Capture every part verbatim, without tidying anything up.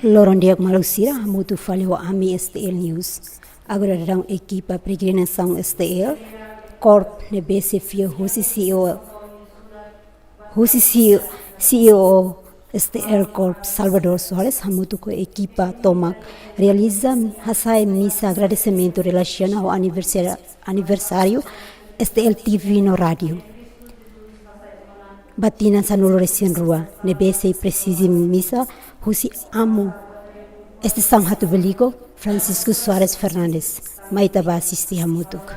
Loron di'ak maluk sira, hamutuk fali ho ami S T L News. Agora daudaun ekipa peregrinasaun S T L Corp ne'ebé xefia husi C E O, husi C E O, C E O S T L Corp, Salvador Soares, hamutuk ho ekipa tomak realiza hasa'e misa agradesimentu relasiona ho aniversáriu, aniversáriu S T L T V no rádiu ba tinan sanulu-resin-rua, ne'ebé sei prezide misa husi amu Estasaun Hatubeliko, Francisco Soares Fernandes. Mai ita bá asiste hamutuk.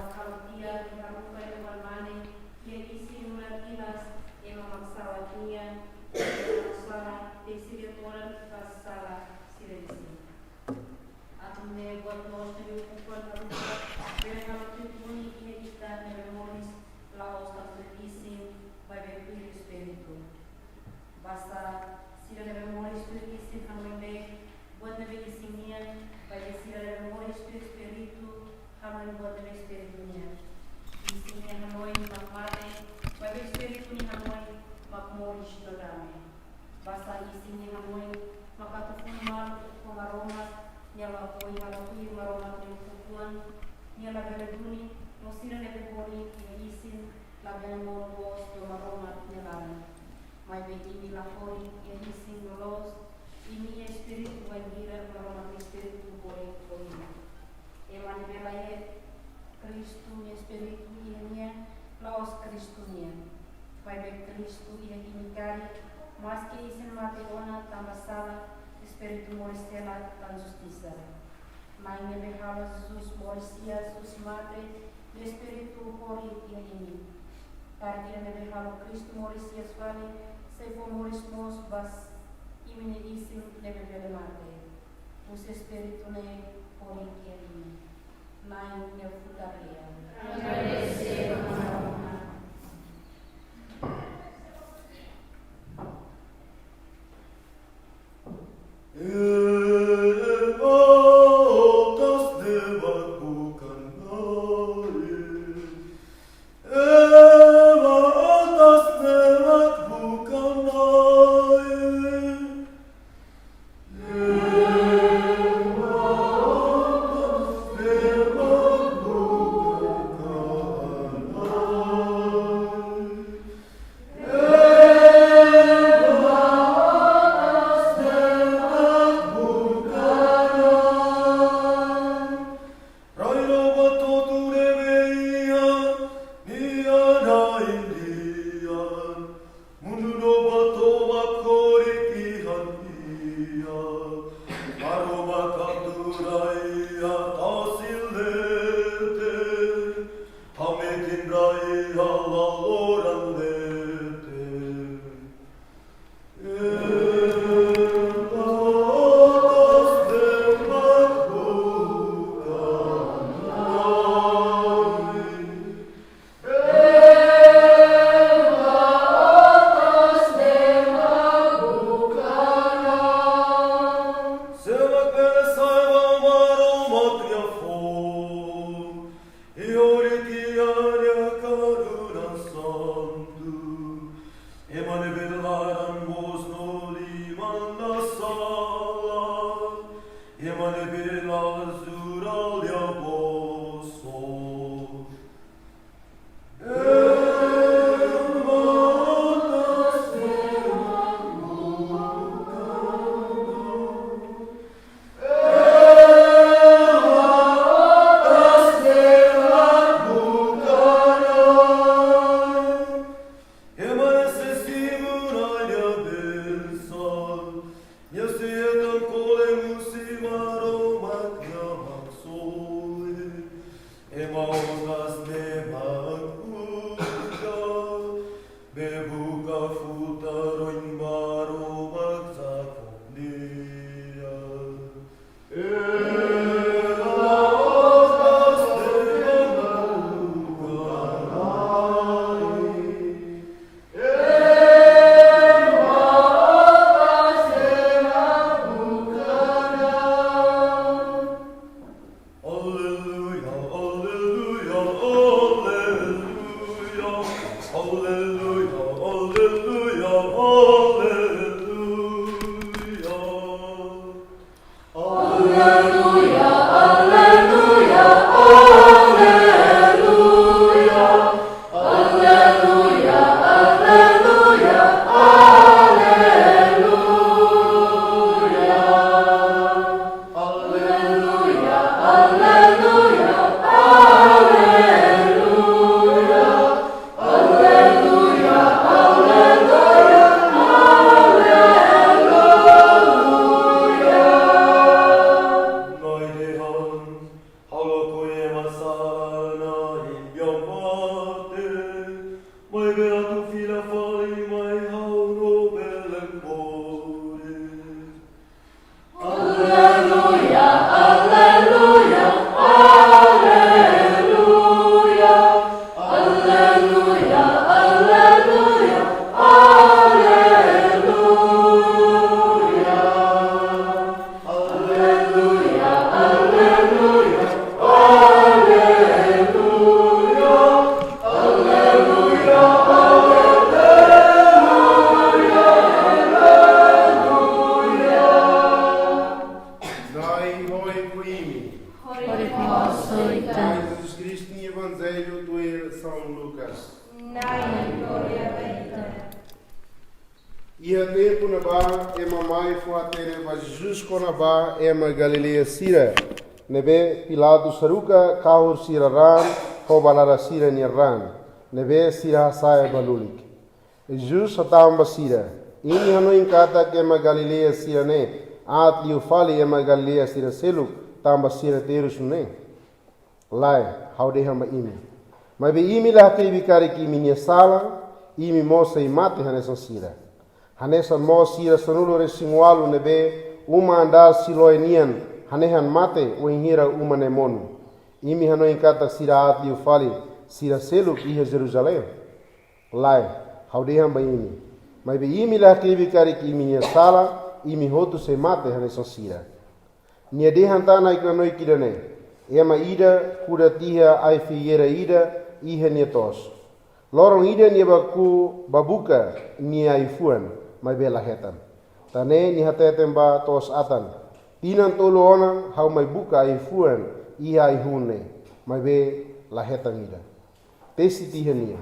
Atu nune'e buat loos ne'ebé ukun-fuan Aruba bele halo tuir duni iha ita ne'ebé moris la'ós tantu isin, maibé tuir espíritu. Basta sira ne'ebé moris tuir isin hanoin buat ne'ebé isin nian, maibé sira ne'ebé moris tuir espíritu hanoin buat ne'ebé espíritu nian. Isin nia hanoin mak mate, maibé espíritu nia hanoin mak moris no dame. Basta isin nia hanoin mak atu funu malu ho Maromak, nia lakohi halo tuir Maromak nia ukun-fuan, nia labele duni, no sira ne'ebé horik iha isin labele monu loos iha Maromak nia laran. Maibé imi la horik iha isin no loos, imi iha espíritu, bainhira Maromak nia Espíritu horik ho imi. Ema ne'ebé la iha Kristu nia Espíritu iha nia, la'ós Kristu nian. Maibé Kristu iha imi karik, maski isin mate ona tanba sala, espíritu moris hela tan justisa. Na'i ne'ebé halo Jesus moris iha husi mate, nia Espíritu horik iha imi. Karik ida ne'ebé halo Kristu moris iha fali, sei fó moris mós ba imi-nia isin ne'ebé bele mate, husi Espíritu ne'e horik iha imi. Na'i nia futar lia. Mundu no buat tomak horik iha nia, Maromak atu rai iha tasi leten, hametin rai iha laloran leten. Sé mak bele sa'e ba Maromak nia foun, i horik iha nia karuna santu. Ema ne'ebé laran moos no liman la sala, ema ne'ebé la jura lia-boot só. Ema ne'e sei simu Na'i nia bensaun, nia sei hetan kolen husi Maromak nia Iha tempu ne'ebá ema mai fó-hatene ba Jesus kona-ba ema Galileia sira ne'ebé Pilatus haruka kahur sira raan ho balara sira-nia raan, ne'ebé sira hasa'e ba lulik. Jesus hatán ba sira: Imi hanoin katak ema Galileia sira-ne'e aat liu fali ema Galileia sira seluk tanba sira terus nune'e? Lae, ha'u dehan ba imi. Maibé imi la hakribi karik imi-nia sala, imi mós sei mate hanesan sira. Hanesan mós sira sanulu-resin-ualu ne'ebé uma andár Siloé nian hanehan mate wainhira uma ne'e monu. Imi hanoin katak sira aat liu fali sira seluk iha Jerusalém? Lae, ha'u dehan ba imi. Maibé imi la hakribi karik imi-nia sala, imi hotu sei mate hanesan sira. Nia dehan tan ai-knanoik ida-ne'e: Ema ida kuda tiha ai-figueira ida iha nia to'os. Loron ida nia baku ba buka nia ai-fuan, maibé la hetan. Tan ne'e nia hateten ba to'os-atan: Tinan tolu ona ha'u mai buka ai-fuan iha ai-hun ne'e, maibé la hetan ida. Tesi tiha nia.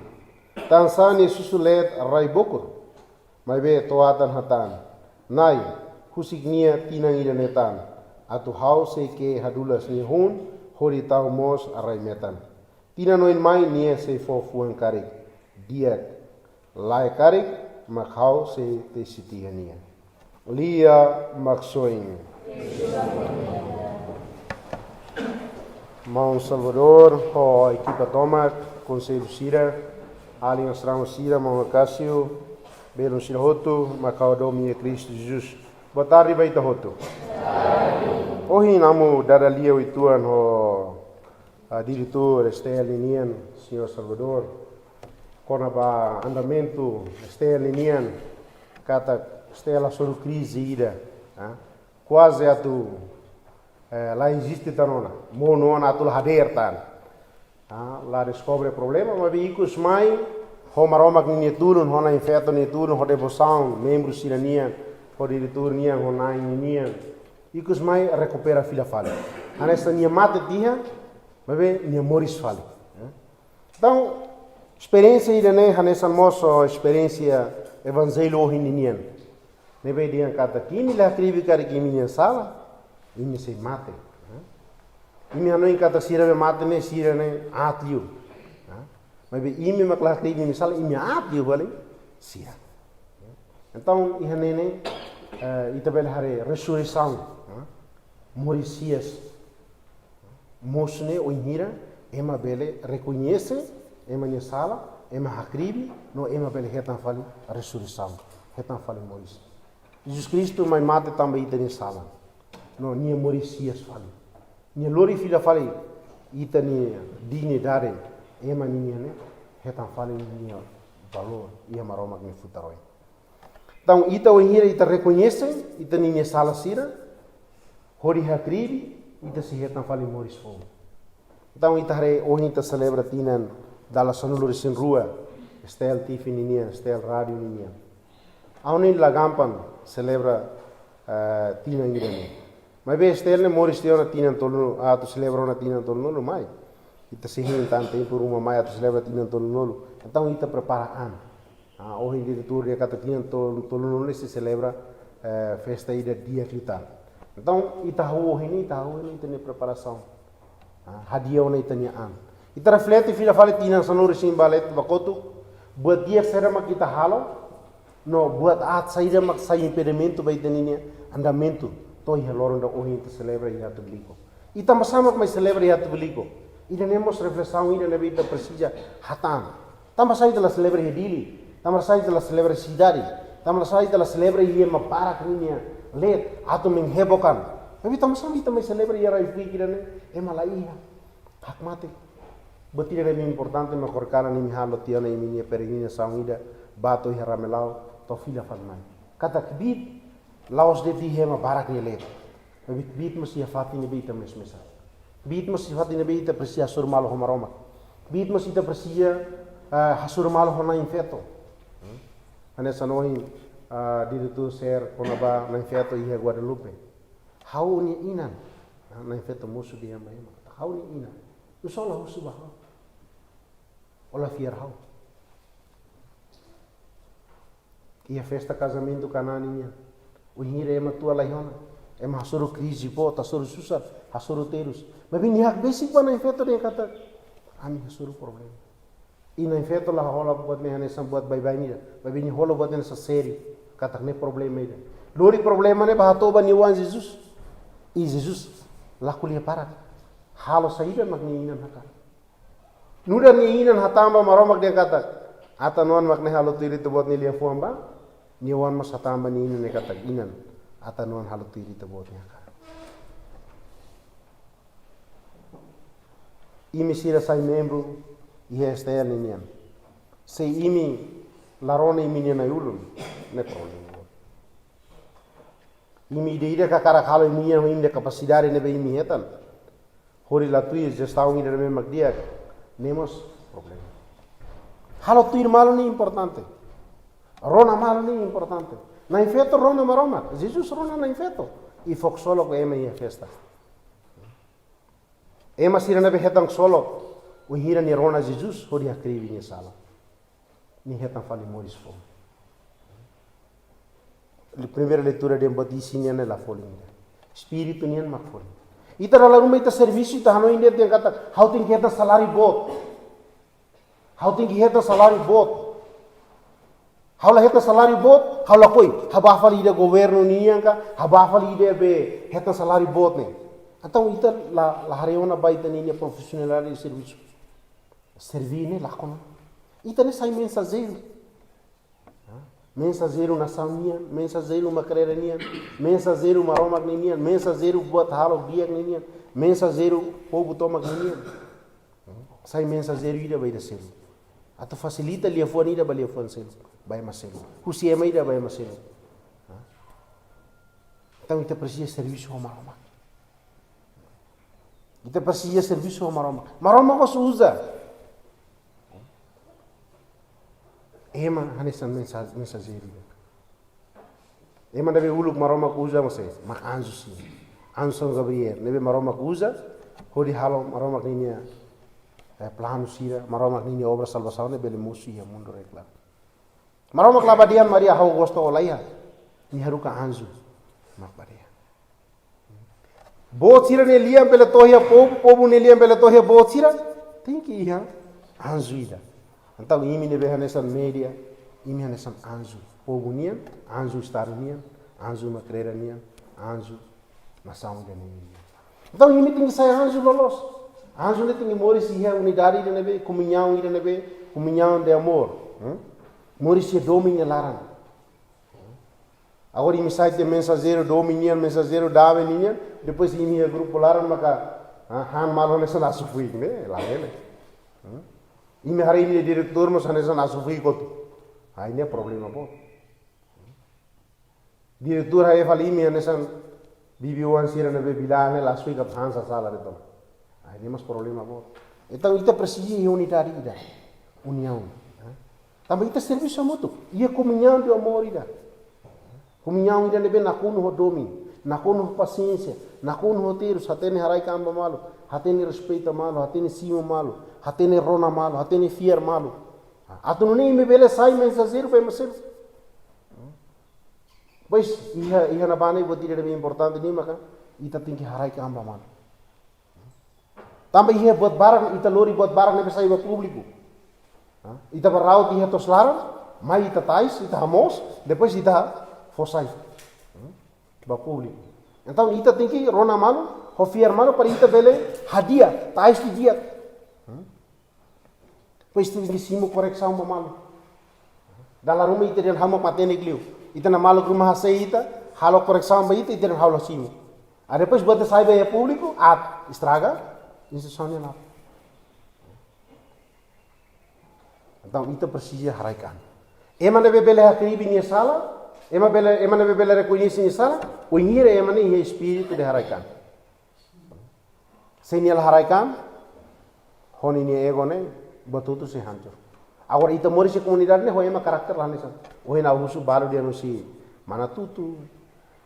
Tansá nia susu leet rai bokur? Maibé to'o-atan hatán: Na'i, husik nia tinan ida-ne'e tan, atu ha'u sei ke'e hadulas nia hun, hodi tau mós rai-metan. Tinan oin mai nia sei fó fuan karik. Di'ak, lae karik, mak ha'u sei tesi tiha nia. Lia Maksoin. Maun Salvador, ho ekipa tomak, konsellu sira, alin asrama sira, maun Akasio, belun sira hotu, mak ha'u hadomi iha Kristu Jesus. Boa tarde ba ita hotu. Ohin ami dada lia uitoan ho, ah, diretór S T L ninian, señór Salvador, kona-ba andamentu S T L ninian, katak S T L hasoru krize ida, ah, kuaze atu, eh, la eziste tan ona, monu ona atu la hadeer tan. Ah, la deskobre problema, maibé ikus mai, ho Maromak ninia tulun, ho Na'in Feto nia tulun, ho devosaun membru sira-nian, ho diretór nian, ho na'in ninian, ikus mai rekupera fila fali. Hanesan nia mate tiha, maibé nia moris fali. Eh? Entaun, esperiénsia ida-ne'e hanesan mós esperiénsia evanjellu ohin ninian. Ne'ebé dehan katak imi la hakribi karik imi-nia sala, imi sei mate. Imi hanoin katak sira be mate ne'e, sira-ne'e aat liu. Maibé imi mak la hakribi imi-nia sala, imi aat liu fali sira. Entaun, iha ne'e ne'e, eh, ita bele haree resureisaun, moris hi'as. Mosu ne'e wainhira ema bele rekoñese ema nia sala, ema hakribi, no ema bele hetan fali resureisaun, hetan fali moris. Jesus Kristu mai mate tanba ita-nia sala, no nia moris hi'as fali. Nia lori fila fali ita-nia dignidade, ema ninian ne'e, hetan fali nia valór iha Maromak nia futar oin. Entaun, ita wainhira ita rekoñese ita ninia sala sira, hodi hakribi, ita sei hetan fali moris foun. Entaun, ita haree ohin ita selebra tinan dala sanulu-resin-rua S T L T V ninian, S T L rádiu ninian. Ha'u ne'e la gampang selebra, eh, tinan ida-ne'e. Maibé S T L ne'e moris tiha ona tinan tolu, atu selebra ona tinan tolunulu mai. Ita sei hein tan tempu ruma mai atu selebra tinan tolunulu. Entaun, ita prepara an. Ah, ohin diretór dehan katak tinan tolu, tolunulu ne'e sei selebra, eh, festa ida di'ak liután. Entaun, ita hahú ohin ne'e, ita hahú ohin ne'e ita-nia preparasaun. Ah, hadi'a ona ita-nia an. Ita reflete fila fali tinan sanulu-resin-rua ba kotuk, buat di'ak saida mak ita halo, no buat aat saida mak sai impedimentu ba ita ninia andamentu, to'o iha loron ida ohin ita selebra iha Atu Beliko. I tanbasá mak mai selebra iha Atu Beliko? Ida-ne'e mós reflesaun ida ne'ebé ita presiza hatán. Tanbasá ita la selebra iha Dili? Tanbasá ita la selebra iha sidade? Tanbasá ita la selebra iha ema barak ninia leet atu menghebohkan? Maibé tanbasá ita mai selebra iha rai-fuik ida-ne'e, ema la iha, hakmatek. Buat ida ne'ebé importante mak horikalan imi halo tiha ona imi-nia peregrinasaun ida, bá to'o iha Ramelau, to'o fila fali mai. Katak kbiit la'ós de'it iha ema barak nia leet. Maibé kbiit mós iha fatin ne'ebé ita mesa-mesa. Kbiit mós iha fatin ne'ebé ita presiza hasoru malu ho Maromak. Kbiit mós ita presiza, eh, hasoru malu ho Na'in Feto. Hmm? Hanesan ohin, ah, diretór share kona-ba Na'in Feto iha Guadalupe. Ha'u nia inan. Ah, Na'in Feto mosu dehan ba ema. Ha'u nia inan. Nusá ó la husu ba ha'u? Ó la fiar ha'u? Iha festa kazamentu Kanaan nian. Wainhira ema tua la iha ona, ema hasoru krize boot, hasoru susar, hasoru terus. Maibé nia hakbesik ba Na'in Feto dehan katak, ami hasoru problema. I Na'in Feto la hola buat ne'e hanesan buat baibain ida. Maibé nia hola buat ne'e hanesan sériu. Katak ne'e problema ida. Lori problema ne'e bá hato'o ba nia oan Jesus. I Jesus la ko'alia barak. Halo saida mak nia inan hakarak. Nu'udar nia inan hatán ba Maromak dehan katak, atan oan mak ne'e halo tuir Ita-Boot nia liafuan bá, nia oan mós hatán ba nia inan ne'e katak, inan, atan oan halo tuir Ita-Boot nia hakarak. Imi sira sai membru iha S T L nian. Se imi la rona imi-nia na'i-ulun, ne'e problema. Imi ida-idak hakarak halo imi-nia, ho imi-nia kapasidade ne'ebé imi hetan, hodi la tuir jestaun ida ne'ebé mak di'ak, ne'e mós problema. Halo tuir malu ne'e importante. Rona malu ne'e importante. Na'in Feto rona Maromak, Jesus rona Na'in Feto. I fó ksolok ba ema iha festa. Ema sira ne'ebé hetan ksolok, wainhira nia rona Jesus, hodi hakribi nia sala, nia hetan fali moris foun. Primeira leitura dehan buat isin nian ne'e la folin ida. Espíritu nian mak folin. Ita dala ruma ita servisu, ita hanoin de'it dehan katak, ha'u tenke hetan saláriu boot. Ha'u tenke hetan saláriu boot. Ha'u la hetan saláriu boot, ha'u lakohi. Ha'u bá fali ida governu nian ka, ha'u bá fali ida be hetan saláriu boot ne'e. Entaun ita la, la haree ona ba ita-nia profisionalidade servisu. Serví ne'e lakon ona. Ita ne'e sai mensajeiru. Mensajeiru nasaun nian, mensajeiru uma-kreda nian, mensajeiru Maromak ninian, mensajeiru buat halo di'ak ninian, mensajeiru povu tomak ninian. Sai mensajeiru ida ba ida seluk. Atu fasilita liafuan ida ba liafuan seluk, ba ema seluk. Husi ema ida ba ema seluk. Entaun ita presiza servisu ho Maromak. Ita presiza servisu ho Maromak. Maromak mós uza ema hanesan mensa-, mensajeiru. Ema ne'ebé uluk Maromak uza mós mak anju sira. Anju São Gabriel ne'ebé Maromak uza hodi halo Maromak ninia, eh, planu sira, Maromak ninia obra salvasaun ne'e bele mosu iha mundu rai-klaran. Maromak la bá dehan Maria, ha'u gosta ó laiha. Nia haruka anju mak bá dehan. Boot sira-nia lian bele to'o iha povu, povu nia lian bele to'o iha boot sira, tenke iha anju ida. Entaun imi ne'ebé hanesan média, imi hanesan anju. Povu nian, anju estadu nian, anju uma-kreda nian, anju nasaun ida-ne'e nian. Entaun imi tenke sai anju loloos. Anju ne'e tenke moris iha unidade ida ne'ebé, komuñaun ida ne'ebé, komuñaun de amor. Hmm? Moris iha domin nia laran. Agora imi sai de'it mensajeiru domin nian, mensajeiru damai nian, depois imi iha grupu laran maka, ah, han malu hanesan asu-fuik ne'e, la bele. Hmm? Imi haree imi-nia diretór mós hanesan asu-fuik kotuk. Ah, ne'e problema boot. Diretór haree fali imi hanesan bibi-oan sira ne'ebé bilá ne'e la sui ka han sasala de'it ona. Ah, ne'e mós problema boot. Entaun ita presiza iha unidade ida. Uniaun. Tanba ita servisu hamutuk. Iha komuñaun de amor ida. Komuñaun ida ne'ebé nakonu ho domin, nakonu ho pasiénsia, nakonu ho terus, hatene haraik-an ba malu, hatene respeitu malu, hatene simu malu, hatene rona malu, hatene fiar malu. Atu nune'e imi bele sai mensajeiru ba ema seluk. Pois, iha, iha ne'ebá ne'e buat ida ne'ebé importante ne'e maka ita tenke haraik-an ba malu. Tanba iha buat barak, ita lori buat barak ne'ebé sai ba públiku. Ha? Ita bá ra'ut iha to'os laran, mai ita tais, ita hamoos, depois ita fó sai. Hmm? Ba públiku. Entaun ita tenke rona malu, ho fiar malu para ita bele hadi'a, tais didi'ak. Hmm? Depois ita tenke simu koresaun ba malu. Dala ruma ita dehan ha'u mak matenek liu. Ita-nia maluk ruma hasai ita, halo koresaun ba ita, ita dehan ha'u la simu. Ah, depois buat sai ba iha públiku, ah, estraga instituisaun nian. Entaun ita presiza haraik-an. Ema ne'ebé bele hakribi nia sala, ema bele, ema ne'ebé bele rekoñese nia sala, wainhira ema ne'e iha espíritu de haraik-an. Se nia la haraik-an, ho ninia ego ne'e, buat hotu sei hancur. Agora ita moris iha komunidade ne'e, ho ema karakter la hanesan. Ohin ha'u husu balu dehan husi Manatutu,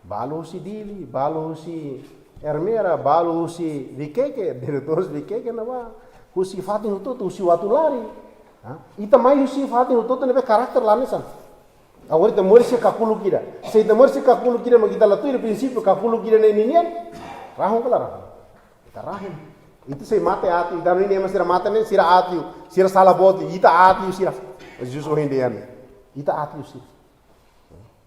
balu husi Dili, balu husi Ermera, balu husi Viqueque, diretór husi Viqueque ne'ebá, husi fatin hotu-hotu, husi Uatulari. Ha? Ita mai husi fatin hotu-hotu ne'ebé karakter la hanesan. Agora ita moris iha kakuluk ida. Se ita moris iha kakuluk ida, mak ita la tuir prinsípiu kakuluk ida ne'e ninian, rahun ka la rahun? Ita rahun. Ita sei mate aat, ita-nia ema sira mate ne'e, sira aat liu, sira sala boot liu, ita aat liu sira. Mas Jesus ohin dehan, ita aat liu sira.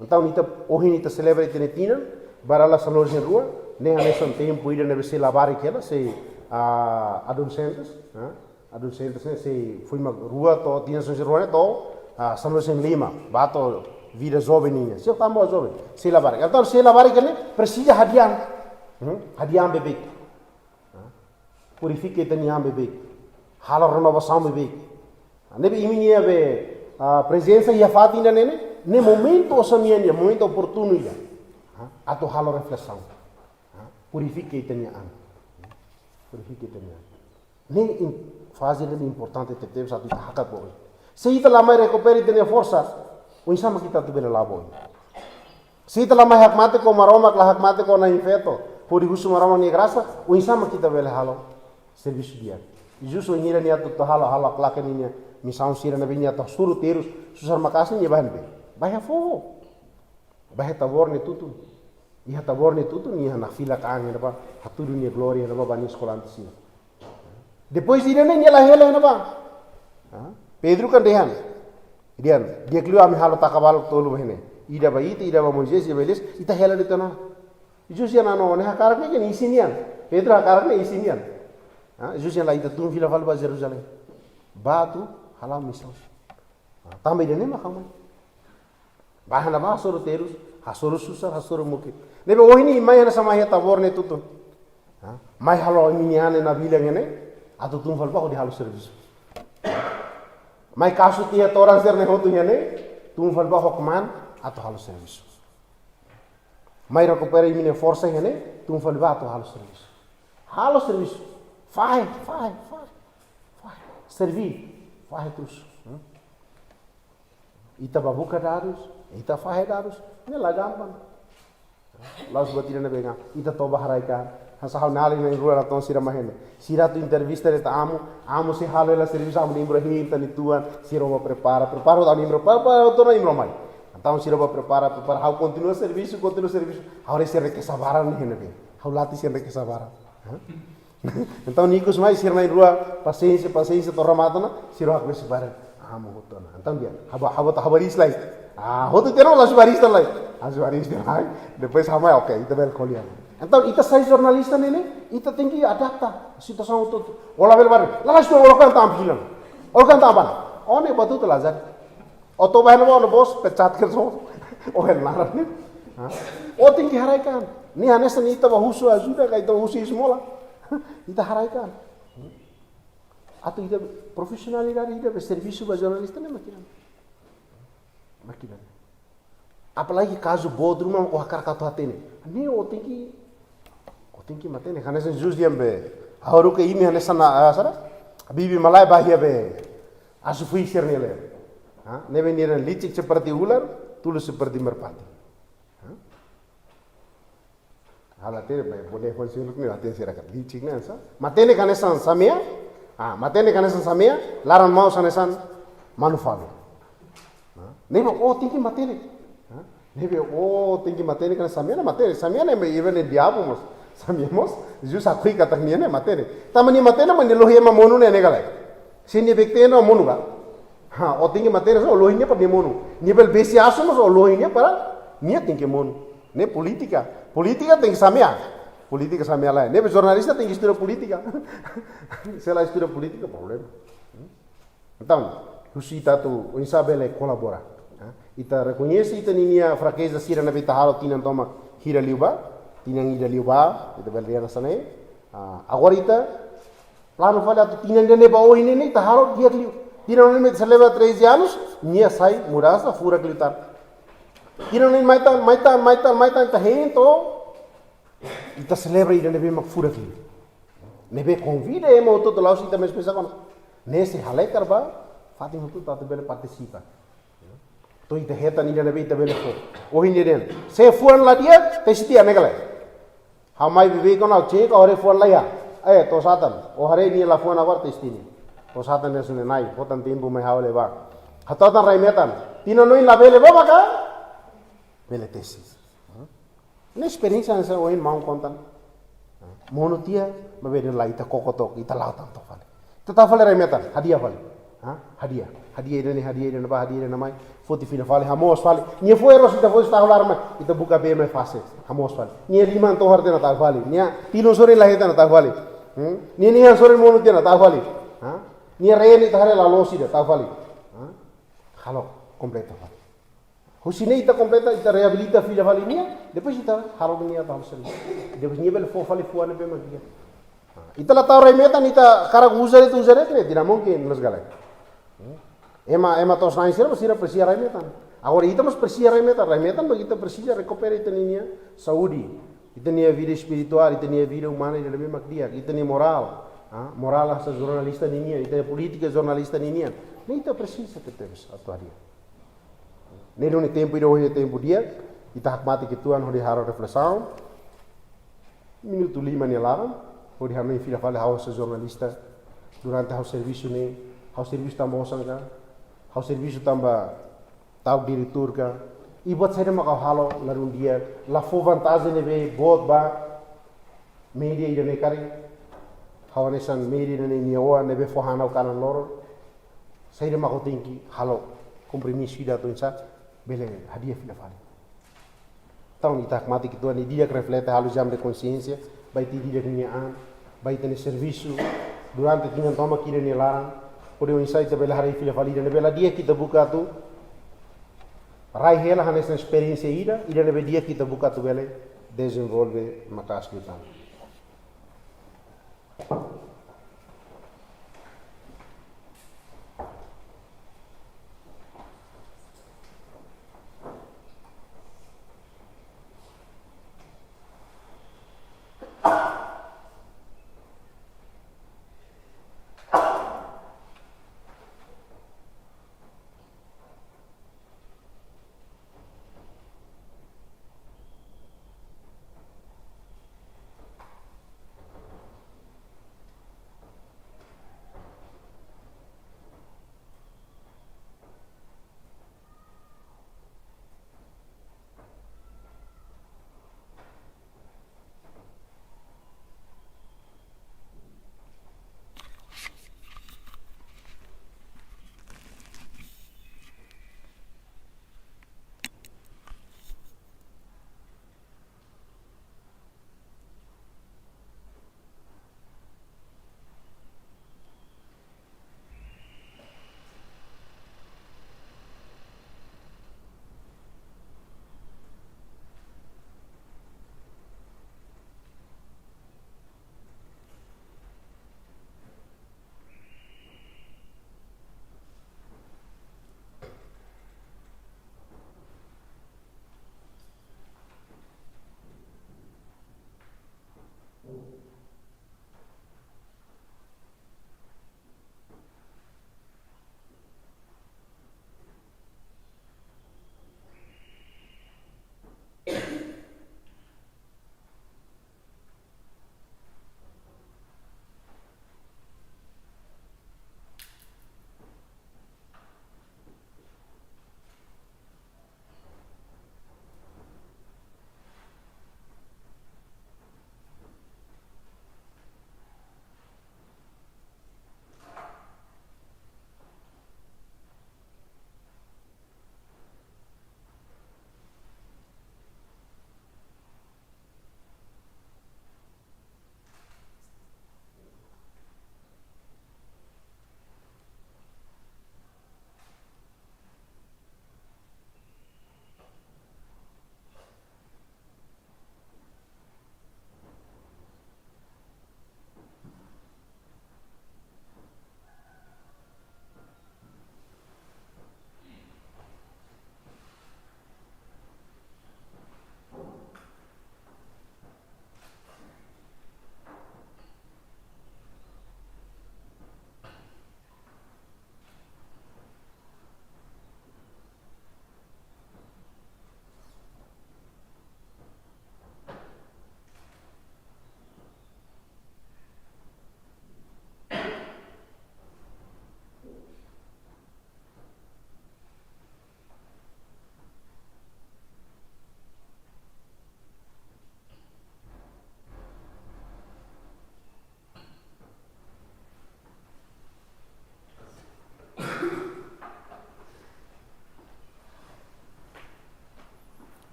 Entaun ita, ohin ita selebra ita-nia tinan, ba dala sanulu-resin-rua, ne'e hanesan tempu ida ne'ebé sei labarik hela, sei, ah, adolescentes, ah, adolescentes ne'e sei foin mak rua to'o, tinan sanulu-resin-rua ne'e to'o, ah, sanulu-resin-lima, ba to'o vida joven nian. Sei tanba joven, sei labarik. Entaun sei labarik ne'e presiza hadi'a an. Hmm? Hadi'a an beibeik. Purifika ita-nia an beibeik. Halo renovasaun beibeik. Ne'ebé imi-nia be, ah, prezensa iha fatin ida-ne'e ne'e, ne'e momentu osan nian, momentu oportunu ida. Ah, atu halo reflesaun. Ah, purifika ita-nia an. Purifika ita-nia an. Ne'e im-, faze ne'e importante tebes atu ita hakat ba oin. Se ita la mai rekupera ita-nia forsa, oinsá mak ita atu bele la'o ba oin? Se ita la mai hakmatek ho Maromak, la hakmatek ho Nai Feto, hodi husu Maromak nia grasa, oinsá mak ita bele halo servisu di'ak? Jesus ohin hira nia atu halo, halo haklaken ninia misaun sira ne'ebé nia atu hasoru terus, susar maka'as ne'e nia bá iha ne'ebé? Bá iha foho. Bá iha Tabor ne'e tutun. Iha Tabor ne'e tutun, nia nakfilak an iha ne'ebá, hatudu nia glória iha ne'ebá ba nia eskolante sira. Depois ida-ne'e nia la hela iha ne'ebá. Ah, Pedro kan dehan. Dehan, di'ak liu ami halo taka balok tolu ba iha ne'e. Ida ba ita, ida ba Moisés, ida ba Elias, ita hela de'it ona. Jesus dehan, "Não, ne'e hakarak ne'e isin nian." Pedro hakarak ne'e isin nian. Ah, Jesus dehan, "Lae, ita tun fila fali ba Jerusalém. Bá atu hala'o misaun." Ah, tanba ida-ne'e mak ha'u mai. Bá iha ne'ebá hasoru terus, hasoru susar, hasoru mukit. Ne'ebé ohin ne'e mai hanesan mai iha Tabor ne'e tutun. Ha? Mai halo imi-nia an ne'e nabilan ne'e, atu tun fali bá hodi halo servisu. Mai kasu tiha toran sira-ne'e hotu iha ne'e, tun fali bá ho kmaan atu halo servisu. Mai rekupera imi-nia forsa iha ne'e, tun fali bá atu halo servisu. Halo servisu. Fahe, fahe, fahe. Fahe. Serví. Fahe terus. Hmm? Ita bá buka dadus, ita fahe dadus, ne'e la gampang. La'ós buat ida ne'ebé ngan, ita toba haraik an, hanesan ha'u-nia alin na'in-rua natoon sira mai iha ne'e. Sira atu entrevista de'it Amu, Amu sei halo hela servisu, Amu Imbro hein tan ituan, sira bá prepara, prepara, Amu Imbro, prepara, prepara, atu Amu Imbro mai. Entaun sira bá prepara, prepara, ha'u kontinua servisu, kontinua servisu, ha'u haree sira kesabaran iha ne'ebé. Ha'u latih sira kesabaran. Hah? Entaun, ikus mai sira na'in-rua, pasiénsia, pasiénsia, to'o remata ona, sira hakbesik barak. Ah, Amu hotu ona. Entaun dehan, ha'u bá, ha'u bá, ha'u bá riis lai. Ah, hotu tiha ona, la'ós bá riis tan lai. Ah, la'ós bá riis tan lai. Depois ha'u mai, oke, ita bele ko'alia. Entaun, ita sai jornalista ne'e ne'e, ita tenke adapta situasaun hotu-hotu. Ó labele barak, lae, lae, sudah, ó loke an tan fila. Ó loke an tan bá. Ó ne'e bá tuur la jadi. Ó toba iha ne'ebá, ó-nia bos pecat ka so. Ó hela naran ne'e. Ha? Ó tenke haraik an. Ne'e hanesan ita bá husu ajuda ka ita bá husu esmola. Ita haraik an. Atu ita profisionalidade ida be servisu ba jornalista ne'e mak ida-ne'e. Mak ida-ne'e. Apalagi kazu boot ruma ó hakarak atu hatene. Ne'e ó tenke, ó tenke matenek. Hanesan Jesus dehan be, ha'u haruka imi hanesan, ah, sá? Bibi-malae ba iha be asu-fuik sira-nia leet. Ha? Ne'ebé nia dehan lichik seperti ular, tulus seperti merpati. Ha? Ha'u la hatene, be, bone fon siruk ni, la hatene sira katak lichik ne'e sá? Matenek hanesan samea? Ah, matenek hanesan samea, laran-maus hanesan manu-falun. Ha? Ne'ebé ó tenke matenek. Ha? Ne'ebé ó tenke matenek hanesan samea, ne'e matenek. Samea ne'e, even ne'e diabu mós. Samea mós, Jesus akui katak nia ne'e matenek. Tanba nia matenek, mas nia lohi ema monu ne'e, ne'e ka lae? Se nia bek tenda monu ka? Ha, ó tenke matenek, ó lohi nia para nia monu. Nia bele besi asu mós, ó lohi nia para nia tenke monu. Ne'e polítika. Polítika tenke samea. Polítika samea lai. Ne'ebé jornalista tenke estuda polítika. Se la estuda polítika, problema. Entaun, husu ita atu oinsá bele kolabora. Ha? Ita rekoñese ita ninia frakeza sira ne'ebé ita halo tinan tomak hira liubá, tinan ida liubá, ita bele dehan hanesan ne'e. Ah, agora ita planu fali atu tinan ida ne'e ba oin ne'e, ita halo di'ak liu. Tinan ne'e ita selebra treze anos, nia sai mudansa furak liu tan. Tinan ne'e mai tan, mai tan, mai tan, mai tan, ita hein to'o ita selebra ida ne'ebé mak furak liu. Ne'ebé konvida ema hotu-hotu, la'ós ita mesak-mesak ona. Ne'e sei halekar ba fatin hotu-hotu atu bele partisipa. To'o ita hetan ida ne'ebé ita bele fó. Ohin ida-ne'e. Se fuan la di'ak, testi tiha, ne'e ka lae? Ha'u mai beibeik ona, ha'u cek, ha'u haree fuan la iha. Eh, to'os atan. Ó haree nia la fuan agora, testi nia. To'os atan, nia sune nai, fó tan tempu mai ha'u leba. Hato'o tan rai-metan. Tinan oin labele ba maka bele tesi. Ne'e esperiénsia hanesan ohin maun konta. Monu tiha, maibé dehan lae ita koko took, ita la'o tan took fali. Ita tau fali rai-metan, hadi'a fali. Ha? Hadi'a. Hadi'a ida-ne'e, hadi'a ida-ne'ebá, hadi'a ida-ne'e mai. Foti fila fali, hamoos fali. Nia fó erros ita foti tau lar mai. Ita buka bee mai fase, hamoos fali. Nia liman tohar tiha ona tau fali. Nia tilun sorin la hetan ona tau fali. Hmm? Nia, nia sorin monu tiha ona tau fali. Ha? Nia reen ita haree la loos ida tau fali. Ha? Halo kompleta fali. Husi ne'e ita kompleta, ita reabilita fila fali nia, depois ita halo nia tau sel. Depois nia bele fó fali fuan ne'ebé mak di'ak. Ita la tau rai-metan, ita hakarak uza de'it, uza de'it, ne'e tidak mungkin, nos galai. Ema, ema to'os-na'in sira, sira presiza rai-metan. Agora ita mós presiza rai-metan, rai-metan mak ita presiza rekupera ita-nia saúde, ita-nia vida espirituál, ita-nia vida umana, ita-nia mak di'ak, ita-nia morál, ah, morál hanesan jornalista ninian, ita-nia polítika jornalista ninian. Ne'e ita presiza tebes atu hadi'a. Ne'e duni tempu ida ohin tempu di'ak, ita hakmatek uitoan hodi halo reflesaun. Minutu lima nia laran, hodi hanoin fila fali ha'u hanesan jornalista. Durante ha'u servisu ne'e, ha'u servisu tanba osan ka, ha'u servisu tanba ta'uk diretór ka. I buat saida mak ha'u halo la dún di'ak, la fó vantajen ne'ebé boot ba média ida-ne'e karik. Ha'u hanesan média ida-ne'e nia oan ne'ebé fó han ha'u kalan loron. Saida mak ha'u tenke halo, kompromisu ida atu oinsá bele hadi'a fila fali. Entaun, ita hakmatek uitoan, ita di'ak reflete, halo ezame de konxiénsia ba ita ida-idak nia an, ba ita-nia servisu durante tinan tomak ida nia laran, hodi oinsá ita bele haree fila fali ida ne'ebé la di'ak, ita buka atu rai hela hanesan esperiénsia ida, ida ne'ebé di'ak ita buka atu bele dezenvolve maka'as liután.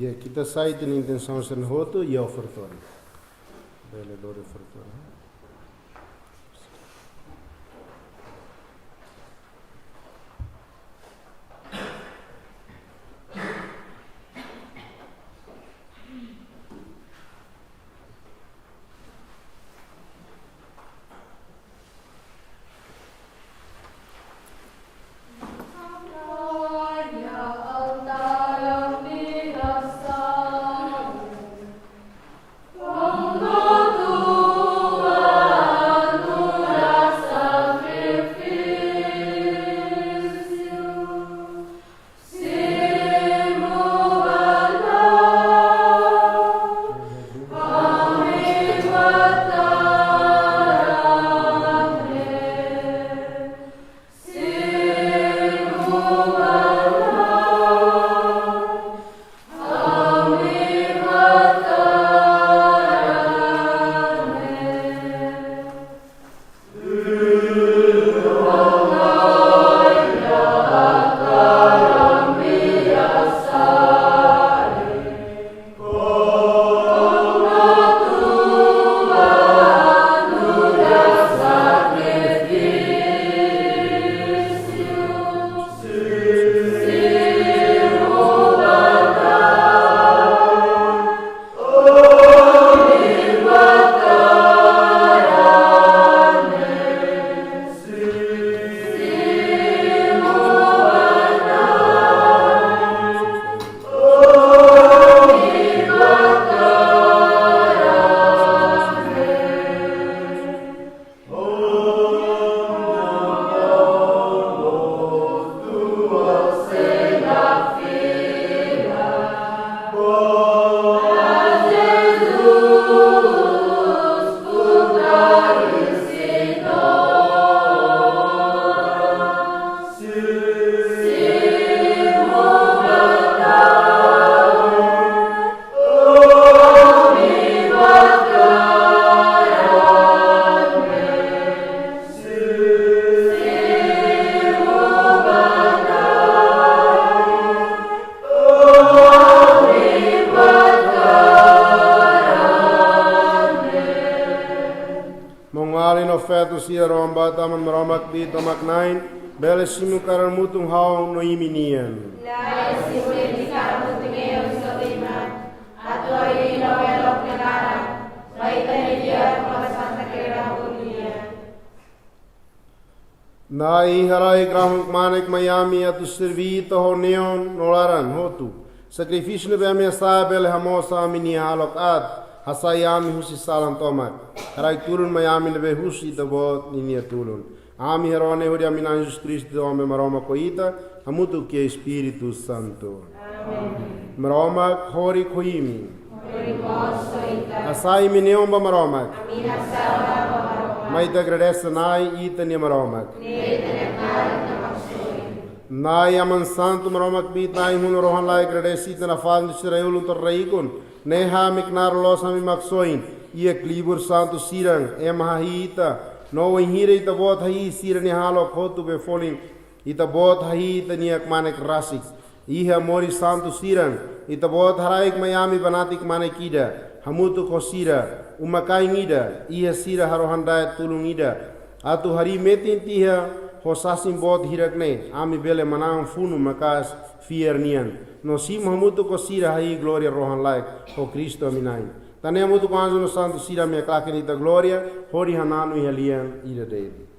Ya, ita sai ho intensaun sira hotu, ya ofertóriu. Bele lori ofertóriu. Maun-alin no feto sira rohan ba Aman Maromak kbiit-tomak-na'in, bele simu kaer hamutuk ho ha'u no imi nian. Na'i, simu de'it kaer hamutuk ho ha'u, atu harii no elok nia laran, ba ita-nia di'ak no ba Santa Kreda Mukun nian. Na'i, haraik rahun-kmanek mai ami atu serbí Ita ho neon no laran hotu. Sakrifísiu ne'ebé ami hasa'e bele hamoos ami-nia hahalok aat, hasai ami husi salan tomak. Haraik tulun mai ami ne'ebé husi Ita-Boot ninia tulun. Ami harohan ne'e hodi ami Na'i Jesus Kristu, Ita-nia Oan Maromak ho Ita, hamutuk ho Espíritu Santu. Amen. Maromak horik ho imi. Horik mós ho Ita. Hasai imi-nia neon ba Maromak. Ami hasa'e ba Maromak. Mai ita agradese Na'i, Ita-nia Maromak. Ne'e Ita-nia knaar no maksoin. Na'i Aman Santu, Maromak kbiit-na'in, ha'u-nia rohan-laek agradese Ita nafatin tuir sira-nia ulun to'o rai-ikun. Ne'e ha'u-nia knaar, loloos ha'u-nia maksoin. Iha klibur santu sira-ne'e ema hahi'i Ita. No wainhira Ita-Boot hahi'i sira-nia hahalok hotu be folin, Ita-Boot hahi'i Ita-nia kmanek rasik. Iha moris santu sira-ne'e, Ita-Boot haraik mai ami banati kmanek ida, hamutuk ho sira, uma-kain ida, iha sira harohan-da'et tulun ida. Atu harii metin tiha ho sasin boot hirak-ne'e, ami bele manán funu maka'as fiar nian. No simu hamutuk ho sira hahi'i glória rohan-laek, ho Kristu ami Na'i. Tan ne'e hamutuk ho anju no santu sira ami haklaken Ita glória, hodi hananu iha lian ida de'it.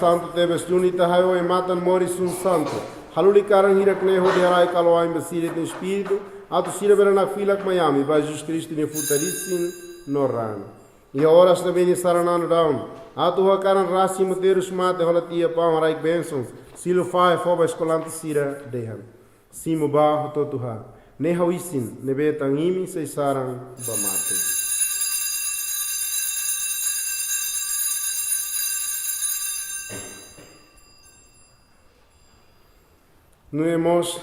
Santu tebes duni ita hahú ema tan moris santu. Halo kalan hirak ne'e hodi haraik kaloain ba sira-nia espíritu, atu sira bele nakfilak mai ami ba Jesus Kristu nia futar-isin no raan. Iha oras ne'ebé nia saran nanu daun, atu hakarak rasik simu terus mate, hola tiha paun, haraik bensaun, silu fahe fó ba eskolante sira dehan: Simu bá hotu-hotu haat. Ne'e ha'u-nia isin, ne'ebé tan imi sei saran ba mate. Nune'e mós,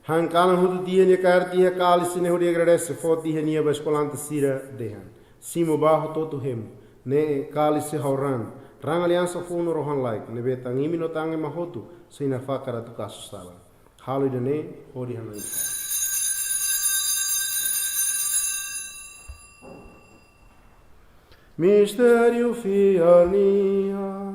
han kalan hotu tiha nia kaer tiha kalisi ne'e hodi agradese, fó tiha nia ba eskolante sira dehan: Simu bá hotu-hotu hemu. Ne'e kalisi ha'u-nia raan, raan aliansa foun no rohan-laek, ne'ebé tan imi no tan ema hotu sei nafatin atu kasu sala. Halo ida-ne'e hodi hanoin. Mistériu fiar nian.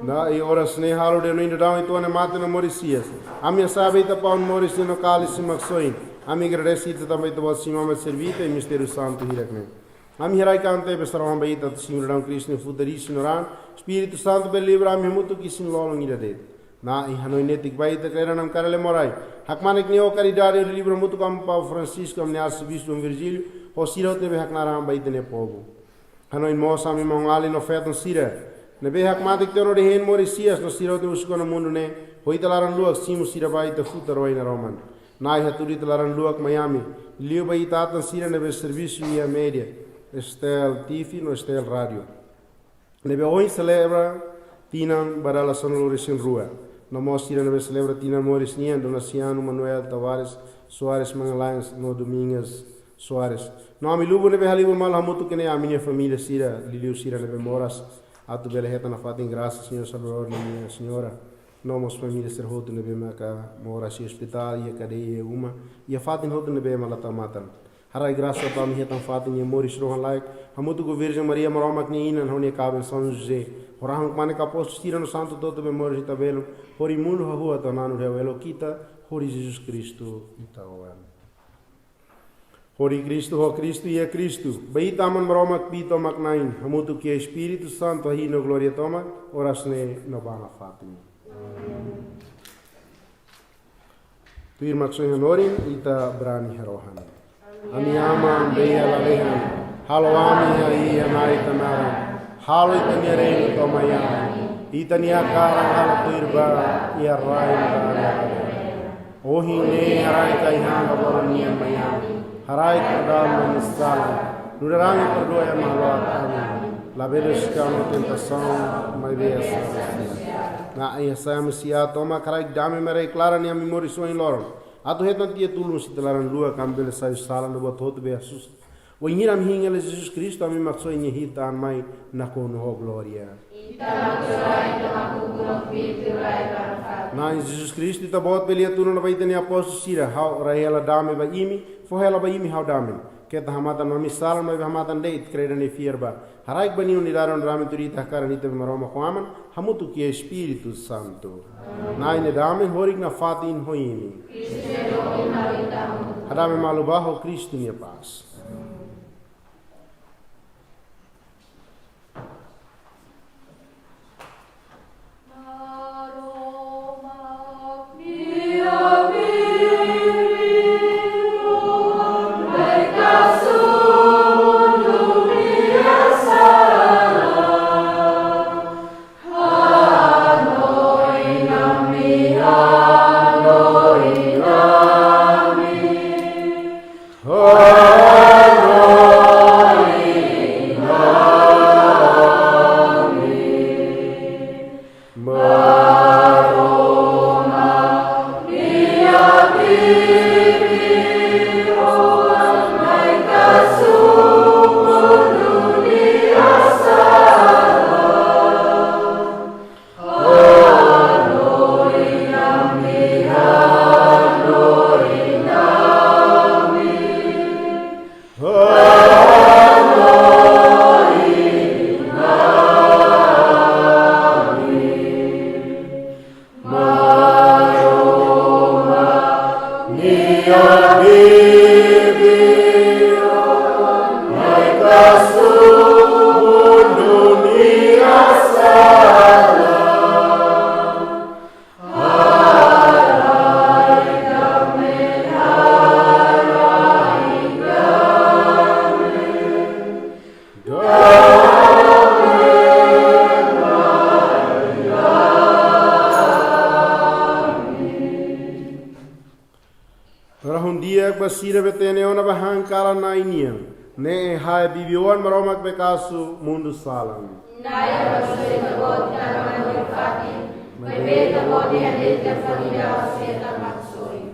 Na'i, oras ne'e halo de'it no inda daun ita-nia mate no moris hi'as. Ami hasa'e ba ita paun moris no kalisi Maksoin. Ami agradese ita tanba ita-boot simu ami servi ita iha mistériu santu hirak ne'e. Ami haraik an tebes rohan ba ita atu simu daudaun Kristu nia futar-isin no raan, Espíritu Santu bele livra ami hamutuk isin lolon ida de'it. Na'i, hanoin netik ba ita, kle'an ami kaer lemo rai. Hakmanek nia karidade hodi livra hamutuk ami Papa Francisco, ami-nia Arsebispu Dom Virgílio, ho sira hotu ne'ebé haknaar an ba ita-nia povu. Hanoin mós ami maun-alin no feton sira ne'ebé hakmatek tiha ona hodi hein moris hi'as no sira hotu ne'ebé husik ona mundu ne'e, ho ita laran-luak simu sira ba ita futar oin naroman. Na'i, hatudu ita laran-luak mai ami, liuliu ba ita atan sira ne'ebé servisu iha média, Estel T V no Estel Rádiu, ne'ebé ohin selebra tinan ba dala sanulu-resin-rua. No mós sira ne'ebé selebra tinan moris nian, Donaciano Manuel Tavares Soares Magalhães no Domingas Soares. No ami lubun ne'ebé halibur malu hamutuk ne'e, ami-nia família sira, liuliu sira ne'ebé moras atu bele hetan nafatin grasa, señór Salvadór no nia señora. No mós família sira hotu ne'ebé maka moras iha ospitál, iha kadeia, iha uma, iha fatin hotu ne'ebé ema la tau matan. Haraik grasa atu ami hetan fatin iha moris rohan-laek, hamutuk ho Virjen Maria Maromak nia inan, ho nia kaben São José, ho rahun-kmanek apóstolu sira no santu hotu ne'ebé moris iha ita-nia belun, hodi mundu hahú atu hananu hela ho elok ita, hodi Jesus Kristu ita-nia Oan. Hodi Kristu, ho Kristu, iha Kristu, ba ita Aman Maromak Kbiit tomak Nain, hamutuk ho Espíritu Santu, hahi'i no glória tomak, oras ne'e no ba nafatin. Tuir Maksoin hanorin, ita brani harohan. Ami Aman be iha lalehan, halo ami hahi'i iha Na'i ita-nia naran, halo ita-nia reinu to'o mai ami, ita-nia hakarak halo tuir ba iha rai no lalehan. Ohin ne'e haraik ai-han ba balu nian mai ami, haraik perdua ami-nia sala, nu'udar ami perdua ema haluha ami. Labele husik ami iha tentasaun, maibé hasai ami husi aat. Na'i, hasai ami husi aat, to'o mak haraik dame mak deklara iha ami moris ohin loron. Atu hetan tiha tulun husi ita laran-luak, ami bele sai husi sala no buat hotu ne'ebé hasosa. Wainhira ami hein hela Jesus Kristu, ami Maksoin nia hi'it an mai nakonu ho glória. Ita Maksoin atu hakru'uk no kbiit tuir rai ba nafatin. Na'i Jesus Kristu, Ita-Boot bele hatún ona ba Ita-nia apóstolu sira: Ha'u rai hela dame ba imi, fó hela ba imi ha'u dame. Keta hamatan ami-nia sala, maibé hamatan de'it kre-dame ne'e fiar ba. Haraik ba nia unidade no dame tuir Ita hakarak, Ita be Maromak ho Aman, hamutuk ho Espíritu Santu. Na'i nia dame horik nafatin ho imi. Hadame malu ba ho Kristu nia pás. Ba sira be hatene ona ba han kalan Na'i nian. Ne'e ha'u bibi-oan Maromak be kasu mundu salan. Na'i abensoa ita-boot iha ita-nia moris fatin, maibé ita-boot iha de'it família sira tan maksoin.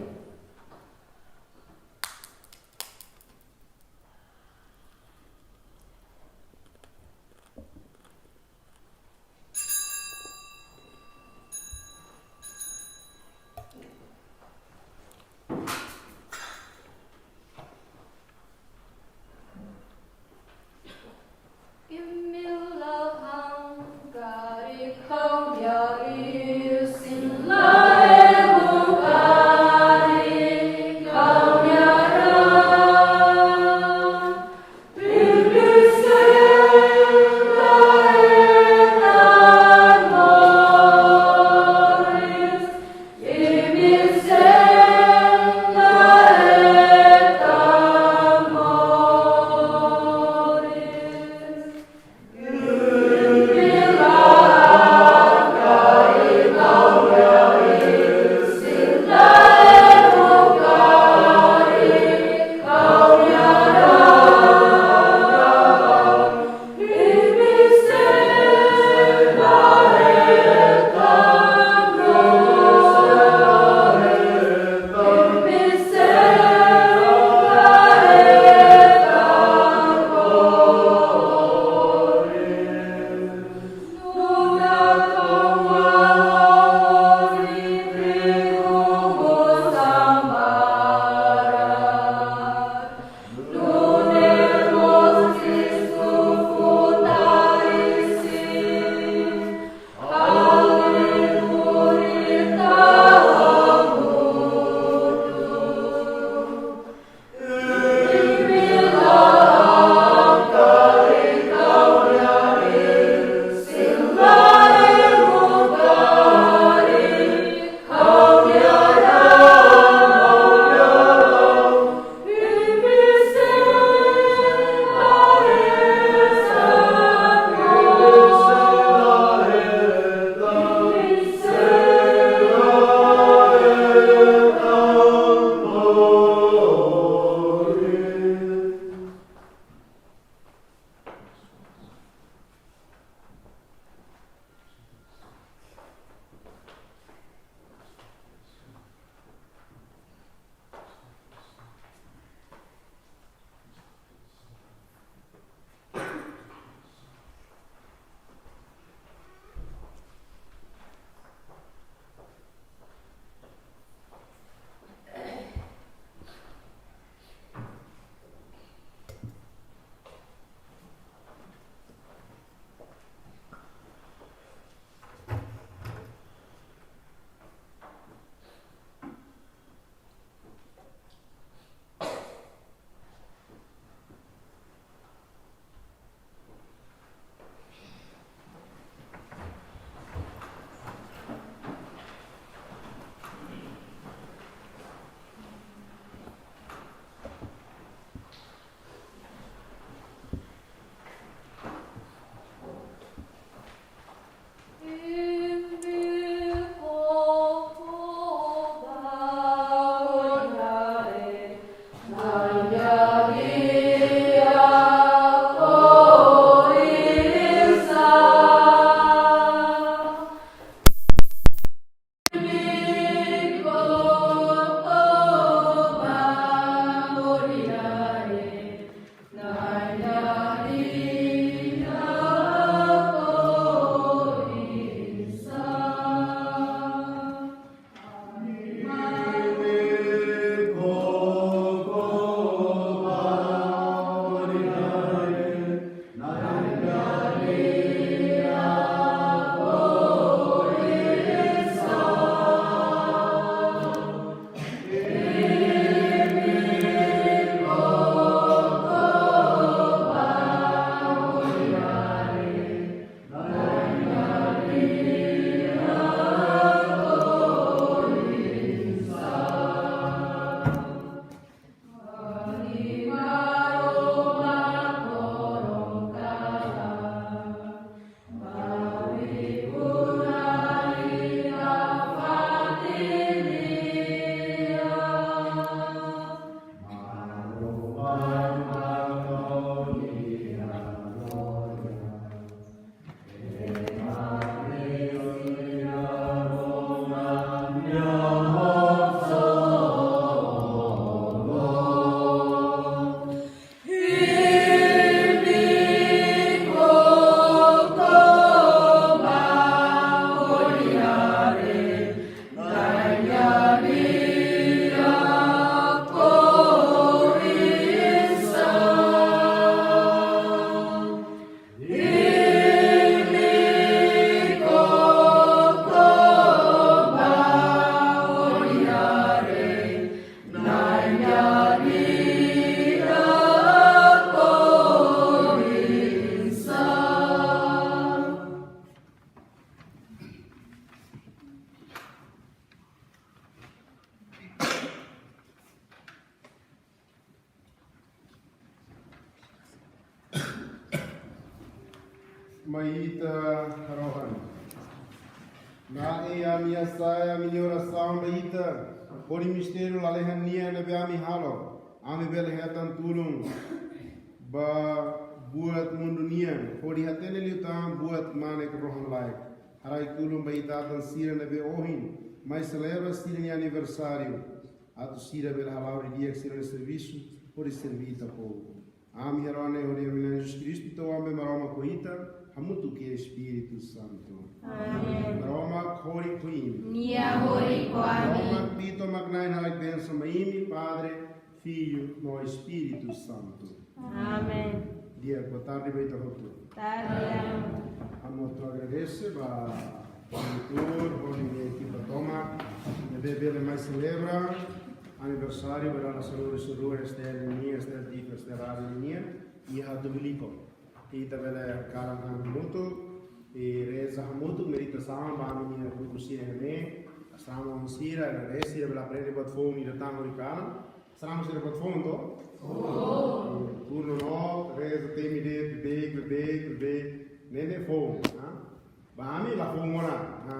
Mai ita rohan. Na'i, ami hasa'e ami-nia orasaun ba ita, hodi mistériu lalehan nian ne'ebé ami halo, ami bele hetan tulun ba buat mundu nian, hodi hatene liután buat kmanek rohan-laek. Haraik tulun ba ita-atan sira ne'ebé ohin mai selebra sira-nia aniversáriu, atu sira bele hala'o didi'ak sira-nia servisu, hodi serví ita-nia povu. Ami harohan ne'e hodi ami-nia Jesus Kristu, Ita-Boot Maromak, ho ita, hamutuk ho Espíritu Santu. Amen. Maromak horik ho imi. Nia horik ho ami. Maromak Kbiit-Tomak Na'in haraik bensaun ba imi, Padre, Filho, no Espíritu Santu. Amen. Di'ak, boa tarde ba ita hotu. Tarde. Ha'u atu agradese ba diretór, hodi ekipa tomak, ne'ebé bele mai selebra aniversáriu ba dala sanulu-resin-rua S T L nian, S T L T V, S T L Rádiu nian, iha Hatubuilico. Ita bele kalan hamutuk, i reza hamutuk, meditasaun ba ami-nia grupu sira ne'e, asrama oan sira, agradese, sira bele aprende buat foun ida tan hodi kalan. Asrama sira buat foun, to? Foun. Turnu no, reza temi de'it, beibeik, beibeik, beibeik. Ne'e ne'e foun, ha? Ba ami la foun ona. Ha.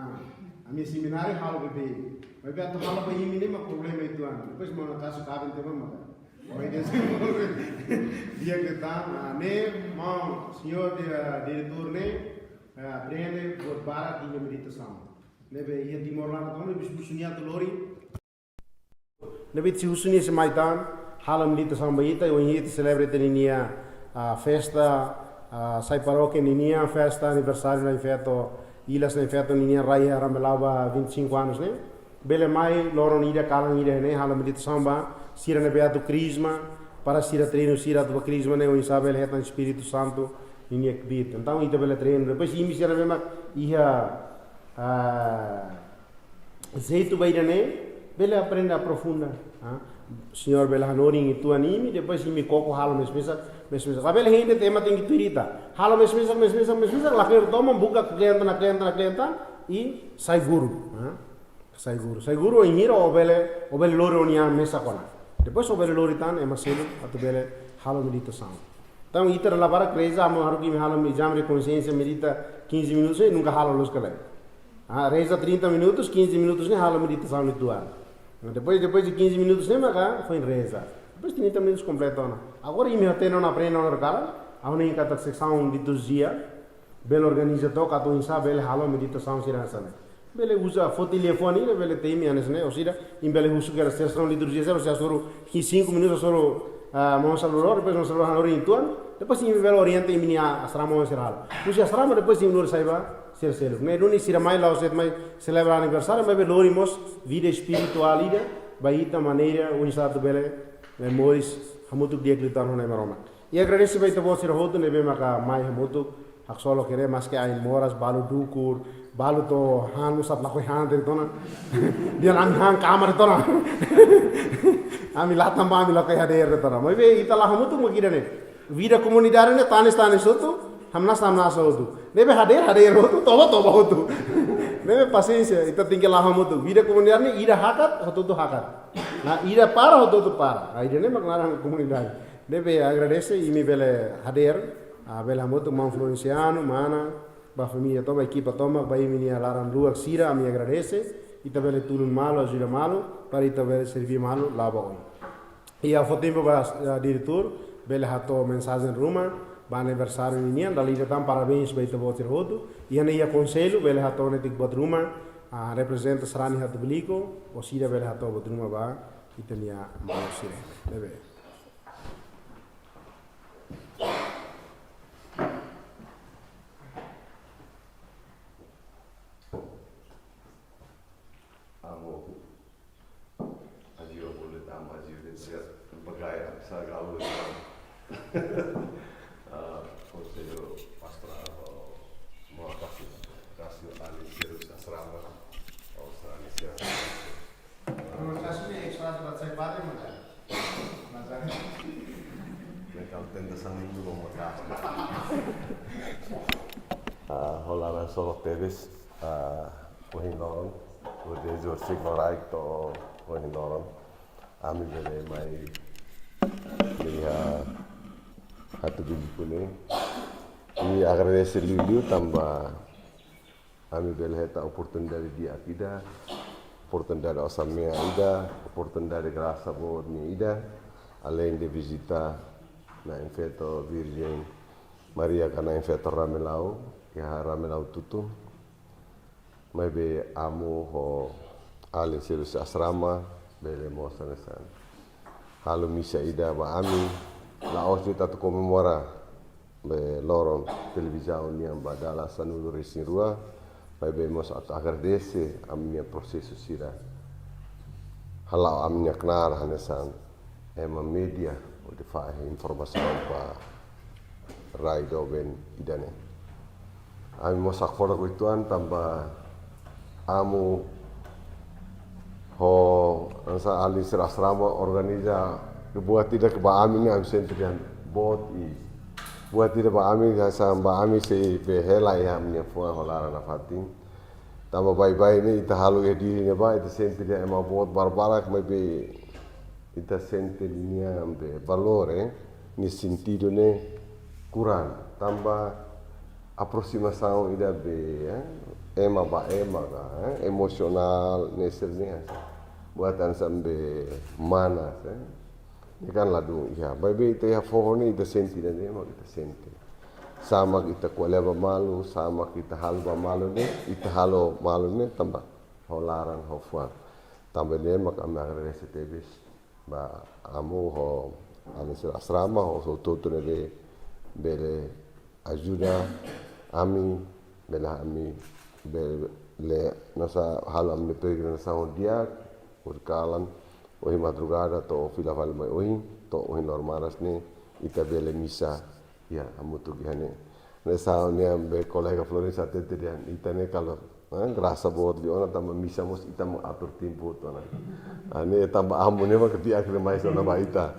Ami semináriu halo beibeik. Maibé atu halo ba imi ne'e mak problema uitoan. Depois mana kasu kaben tema maka. Oi, dia se di'ak liután, ha, ne'e, maun, señór, eh, diretór ne'e, eh, aprende buat barak iha meditasaun. Ne'ebé iha Timor laran tomak, bis busu nia tu lori. Ne'ebé ita sei husu nia sei mai tan, halo meditasaun ba ita, ohin ita selebra ita ninia, ah, festa, ah, sai parókia ninia festa aniversáriu na'in-feto, ilas na'in-feto ninia rai Rambelau ba vinte e cinco anos ne'e. Bele mai loron ida, kalan ida ne'e, halo meditasaun ba sira ne'ebé atu krizma, para sira treinu sira atu ba krizma ne'e, oinsá bele hetan Espíritu Santu ninia kbiit. Entaun ita bele treinu. Depois imi sira ne'ebé mak iha, ah, jeitu ba ida ne'e, bele aprende aprofunda, ha? Señór bele hanorin uitoan imi, depois imi koko halo mesa-mesak, mesa-mesak. Labele hein de'it ema tenke tuir ita. Halo mesa-mesak, mesa-mesak, mesa-mesak, lakleur toman buka kliente na kliente na kliente, i sai guru, ha? Sai guru. Sai guru, oinsá ó bele, ó bele lori ó-nia mesak ona. Depois ó bele lori tan ema seluk atu bele halo meditasaun. Entaun, ita dala barak reza, ami haruka imi halo ezame de konsiénsia, medita quinze minutos, eh, nunka halo loos ka lae. Ah, reza trinta minutos, quinze minutos ne'e halo meditasaun uitoan. Depois, depois de quinze minutos ne'e maka foin reza. Depois trinta minutos kompleta ona. Agora imi hatene ona, aprende ona kalan, ha'u hanoin katak seksaun liturjia bele organiza took atu oinsá bele halo meditasaun sira hanesan ne'e. Bele uza foti telefone, bele temi hanesan ne'e, orsida imi bele husu katak seksaun liturjia sira, orsida hasoru cinco minutos, hasoru, ah, maun Salvador, depois maun Salvador hanorin uitoan, depois imi bele orienta imi-nia asrama oan sira halo. Husi asrama, depois imi lori sai ba sira seluk. Ne'e duni sira mai, la'ós de'it mai selebra aniversáriu, maibé lori mós vida espirituál ida ba ita, maneira oinsá atu bele, eh, moris hamutuk di'ak liután ho Nai Maromak. I agradese ba ita-boot sira hotu ne'ebé maka mai hamutuk, haksolok iha ne'e, maski ain moras, balu dukur, balu to'o han, nusá lakohi han de'it ona. Dehan ami han kamar de'it ona. Ami la tama, ami lakohi hadeer de'it ona. Maibé ita la'o hamutuk mak ida ne'e. Vida komunidade ne'e tanis-tanis hotu, hamnasa-hamnasa hotu. Ne'ebé hadeer, hadeer hotu, toba, toba hotu. Ne'ebé pasiénsia, ita tenke la'o hamutuk. Vida komunidade ne'e ida hakat, hotu-hotu hakat. Nah, ida para, hotu-hotu para. Ah, ida ne'e mak naran komunidade. Ne'ebé agradese imi bele hadeer, ah, bele hamutuk maun Florenciano, mana, ba família tomak, ba ekipa tomak, ba imi-nia laran-luak sira, ami agradese. Ita bele tulun malu, ajuda malu, para ita bele serví malu, la'o ba oin. I ha'u fó tempu ba, ah, diretór, bele hato'o mensajen ruma ba aniversáriu ninian, dala ida tan parabéns ba ita-boot sira hotu. Iha ne'e iha konsellu, bele hato'o netik buat ruma, ah, reprezenta sarani Hatubuilico, orsida bele hato'o buat ruma ba ita-nia maluk sira. Ne'ebé. Amo, adio bolu tama, adio densia, bagaya, sa gaul. Ah, konsellu pastorál, oh, mau kasih, kasih alin serus asrama, oh, sarani sira. Komunikasi ne'e ekspresi bahasa Bali, maka. Maka. Mereka tenta saling dulu, maka. Ah, hola, Rasul Pérez, ah, ohin loron, udah jor sik loraik to ohin loron. Ami bele mai, lihat, Hatubuilico ne'e. Ami agradese liuliu tanba ami bele hetan oportunidade di'ak ida, oportunidade osan-mean ida, oportunidade grasa boot nian ida, além de vizita Na'in Feto Virjen Maria ka Na'in Feto Ramelau, iha Ramelau Tutu. Maibé amu ho alin sira husi asrama bele mós hanesan halo misa ida ba ami, la'ós de'it atu komemora be loron televizaun nian ba dala sanulu-resin-rua, maibé mós atu agradese ami-nia prosesu sira hala'o ami-nia knaar hanesan ema média hodi fahe informasaun ba rai doben ida-ne'e. Ami mós hakfodak uitoan tanba amu ho hanesan alin sira asrama organiza buat ida ke ba ami ne'e ami sente dehan boot i. Buat ida ba ami, hanesan ba ami sei be hela iha ami-nia fuan ho laran nafatin. Tanba baibain ne'e ita halo iha Dili ne'ebá, ita sente dehan ema boot barbarak, maibé ita sente nia be valór, eh, nia sentidu ne'e kurang. Tanba aproximasaun ida be, eh, ema ba ema ka, eh, emosionál, ne'e sira-ne'e hanesan buat hanesan be manas, eh. Ne'e kan ladún iha. Maibé ita iha foho ne'e ita sente ida-ne'e mak ita sente. Sá mak ita ko'alia ba malu, sá mak ita halo ba malu ne'e, ita halo malu ne'e tanba ho laran, ho fuan. Tanba ne'e mak ami agradese tebes ba amu ho alin sira asrama ho hotu-hotu ne'ebé bele ajuda ami, bele ami bele hanesan halo ami-nia peregrinasaun di'ak, hori kalan, ohin madrugada to'o fila fali mai ohin, to'o ohin loron manas ne'e, ita bele misa, ya, hamutuk iha ne'e. Hanesan nia be kolega Florensa hatete dehan, ita ne'e kalau, eh, grasa boot liu ona tanba misa mós ita mak atur tempu hotu ona. Ah, ne'e tanba amu ne'e mak di'ak demais ona ba ita.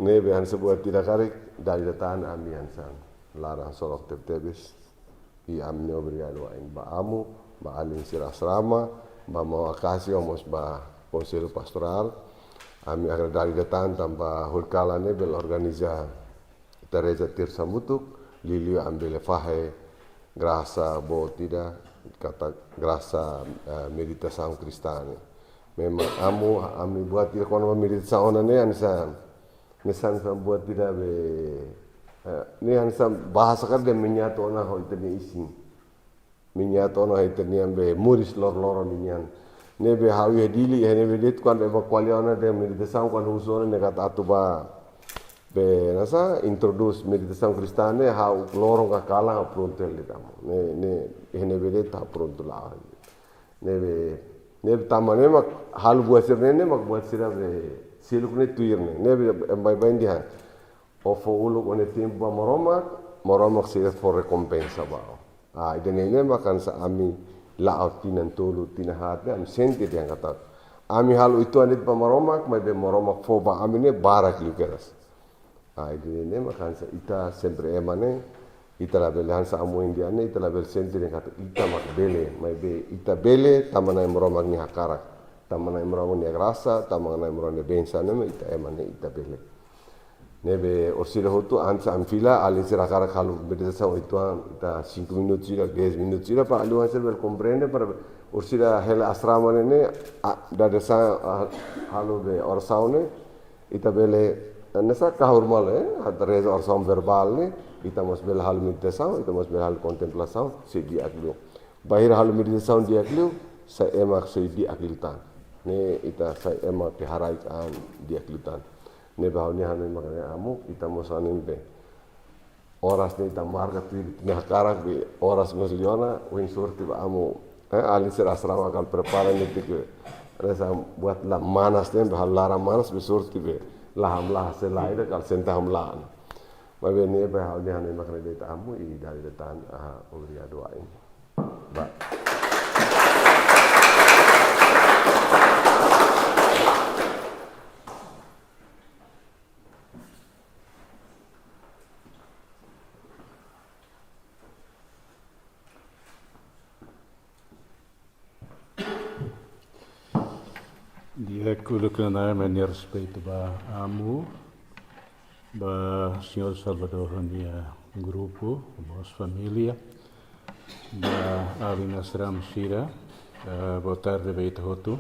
Ne'ebé hanesan buat ida karik, dala ida tan ami hanesan laran solok tebetebes. I ami-nia obrigadu wa'in ba amu, ba alin sira asrama, ba maun Akasi, mós ba Konsellu Pastorál. Ami agradadu dala ida tan tanba hori kalan ne'e bele organiza ita reza tersa hamutuk, liuliu ami bele fahe grasa boot ida, katak grasa, eh, meditasaun kristaun ne'e. Memang amu, ami buat ida kona-ba meditasaun ona ne'e hanesan, hanesan buat ida be, eh, ne'e hanesan bahasa karik dehan menyatu ona ho ita-nia isin. Menyatu ona ho ita-nia be moris loroloron nian. Ne'ebé ha'u iha Dili, iha ne'ebé de'it kuandu ema ko'alia ona dehan meditasaun, kuandu husu ona ne'e katak atu ba be hanesan introdús meditasaun kristaun ne'e ha'u loron ka kalan ha'u prontu hela de'it amu. Ne'e, ne'e, iha ne'ebé de'it ha'u prontu la'o. Ne'ebé, ne'ebé tanba ne'e mak halo buat sira-ne'e, ne'e mak buat sira be seluk ne'e tuir ne'e. Ne'ebé ema baibain dehan, ó fó uluk ó-nia tempu ba Maromak, Maromak sei fó rekompensa ba ó. Ah, ida-ne'e ne'e mak hanesan ami la'o tinan tolu, tinan haat ne'e, ami sente dehan katak ami halo uitoan de'it ba Maromak, maibé Maromak fó ba ami ne'e barak liu kedas. Ah, ida-ne'e ne'e mak hanesan ita sempre ema ne'e, ita labele hanesan amu India ne'e, ita labele sente dehan katak ita mak bele, maibé ita bele tanba Na'i Maromak nia hakarak, tanba Na'i Maromak nia grasa, tanba Na'i Maromak nia bensaun ne'e mak ita ema ne'e ita bele. Ne'ebé orsida hotu antes ami fila, alin sira hakarak halo meditasaun uitoan, ita cinco minutos ida, dez minutos ida, para alin sira bele komprende, para orsida hela asrama ne'e, ne'e, ah, dadeer-saan, ah, halo be orasaun ne'e, ita bele, eh, hanesan kahur malu, eh, atu reza orasaun verbál ne'e, ita mós bele halo meditasaun, ita mós bele halo kontemplasaun, sei di'ak liu. Bainhira halo meditasaun di'ak liu, sai ema sei di'ak liután. Ne'e ita sai ema ke haraik an di'ak liután. Ne'ebé ha'u-nia hanoin mak ne'e amu, ita mós hanesan be. Oras ne'e ita marka tuir ita-nia hakarak be oras mós liu ona, ohin sorte ba amu. Eh, alin sira asrama kala prepara netik be. Reza buat la manas ne'e be halo laran manas be sorte be. La hamlaha selae de kala senta hamlaha. Maibé ne'ebé ha'u-nia hanoin mak ne'e de'it amu i dala ida tan, ah, obrigadu wa'in. Ba. Di'ak, uluk nanain ami-nia respeitu ba amu, ba Señór Salvadór nia grupu, mós família, ba alin Nasram sira, eh, boa tarde ba ita hotu.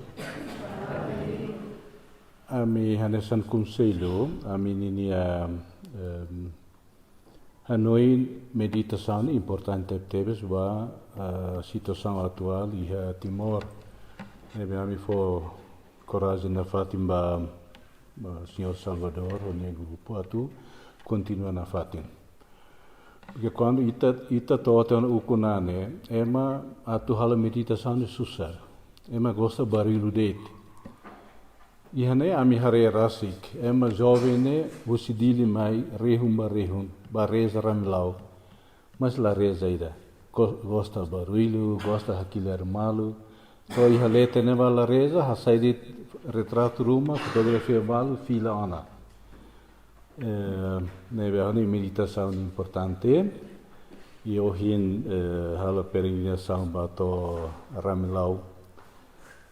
Ami hanesan konsellu, ami ninia, em, hanoin meditasaun importante tebes ba, eh, situasaun atuál iha Timor. Ne'ebé ami fó korajen nafatin ba, ba Señór Salvadór ho nia grupu atu kontinua nafatin. Porque kuandu ita, ita to'o tiha ona ukun-an ne'e, ema atu halo meditasaun ne'e susar. Ema gosta barullu de'it. Iha ne'e ami haree rasik, ema joven ne'e husi Dili mai rihun ba rihun, ba reza Ramelau. Mas la reza ida. Go-, gosta barullu, gosta hakilar malu. To'o iha leten ne'ebá la reza, hasai de'it retratu ruma, fotografia balu, fila ona. Eh, ne'ebé ha'u hanoin meditasaun importante. I ohin, eh, halo peregrinasaun ba to'o Ramelau.